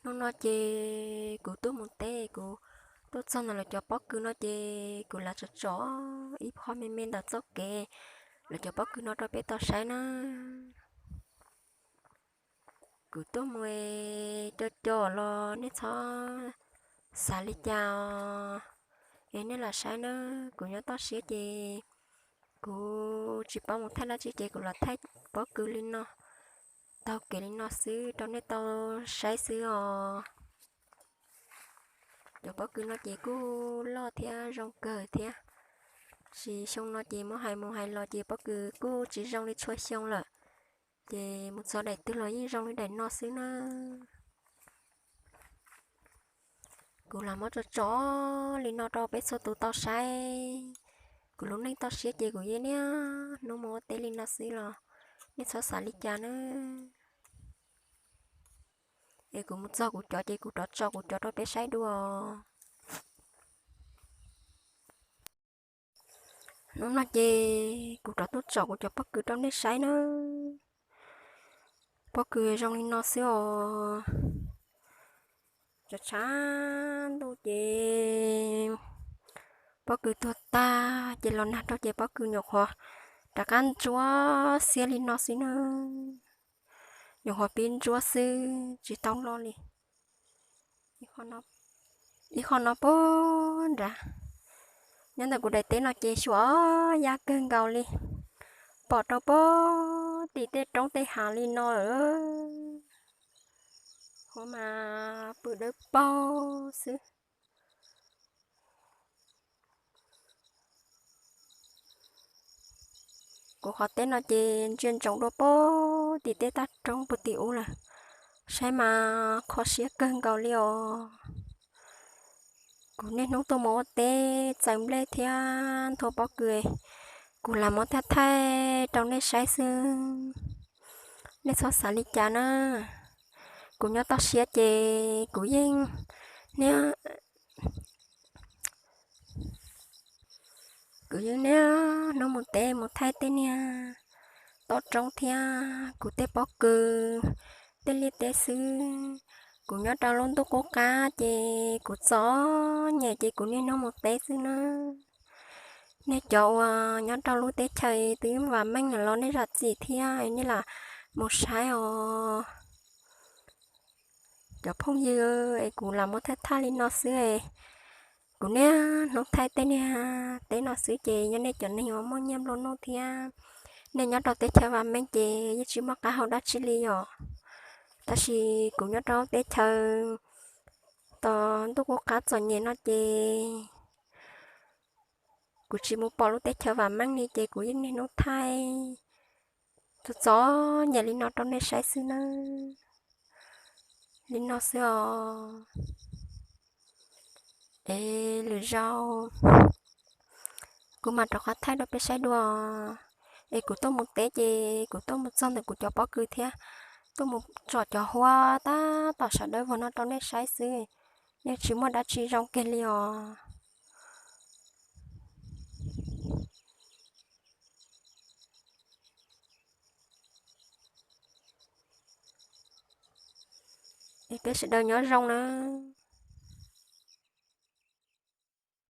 Hnub no ces kuv tuaj mus teb, kuv tuaj txog ntawm lawv cov pob kws no ces kuv lam tsom tsom ib qho me me ntawm txoj kev lawv cov pob kws no rau peb tau saib na. Kuv tuaj mus co co los nej txhob xav li cas os. Es nej lam saib na, kuv nyob toj siab ces kuv tsis paub mus thaij dab tsi ces kuv los thaij pob kws li no, taug kev li no xwb rau nej tau saib xwb os. Cov pob kws no ces kuj loj thiab zoo kawg thiab, tab sis xyoo no ces muab hais mus hais los ces pob kws kuj tsis zoo li txhua xyoo lawm, ces mus txog daim twg los yeej zoo li daim no xwb na. Kuv lam muab tso tso li no rau peb txhua tus tau saib. Kuv lub neej toj siab ces kuv yeej niaj hnub mus ua teb li no xwb los nej txhob xav li cas na. Es kuv mus txog kuv cov ces kuv rov tso kuv cov rau peb saib dua. Hnub no ces kuv rov tuaj tsom kuv cov pob kws rau nej saib na. Pob kws zoo li no xwb os. Tshav tshav ntuj ces pob kws tuag tag ces los nag rau ces pob kws nyuam qhuav rov qab ntsuab xiab li no xwb na. Nyuam qhuav pib ntsuab xwb tsis tau loj li. Ib qho no puag nrad, nyob ntawm kuv daim teb no ces xyuas ya kawg nkaus li, pom rau puag tim tej roob tej hav li no lawm. Qhov mas pw dawb paug xwb. Kuv qhov teb no ces ntsia ntsoov dua puag tim tej tag roob puag tim ub lawm, saib mas kho siab kawg nkaus li os. Kuv niaj hnub tuaj mus ua teb txaws nplej thiab nthua pob kws, kuv lam muab thaij thaij rau nej saib xwb, nej txhob xav li cas na. Kuv nyob toj siab ces kuv yeej niaj kuv yeej niaj hnub mus teb mus thaij tej niag toj roob thiab kuv tej pob kws, tej liaj teb xwb. Kuv nyob rau lub ntuj qub qab ces kuv txom nyem ces kuv niaj hnub mus teb xwb na. Nej cov uas nyob rau lub teb chaws twb vam meej lawm los nej zam txim thiab nej lam mus saib os. Cov phooj ywg es kuv lam muab thaij thaij li no xwb es, kuv niaj hnub thaij tej niag teb no xwb ces yog nej cov neeg uas muaj nyiaj nplua nuj thiab nej nyob rau teb chaws vam meej ces yeej tsis muaj qab hau dab tsi li yom. Tab sis kuv nyob rau teb chaws tau ntuj qub qab txom nyem no ces kuv tsis mus pom lub teb chaws vam meej li ces kuv yeej niaj hnub thaij txom txom nyem li no rau nej saib xwb nawb. Li no xwb os. Es lwm zaus kuv mam rov qab thaij rau peb saib dua. Es kuv tuaj mus teb ces kuv tuaj mus txog ntawm kuv cov pob kws thiab tuaj mus tsom cov huab tab tom sawv dawb vog no rau nej saib xwb, yeej tsis muaj dab tsi zoo kiag li os. Es peb sawv daws nyob zoo nawb.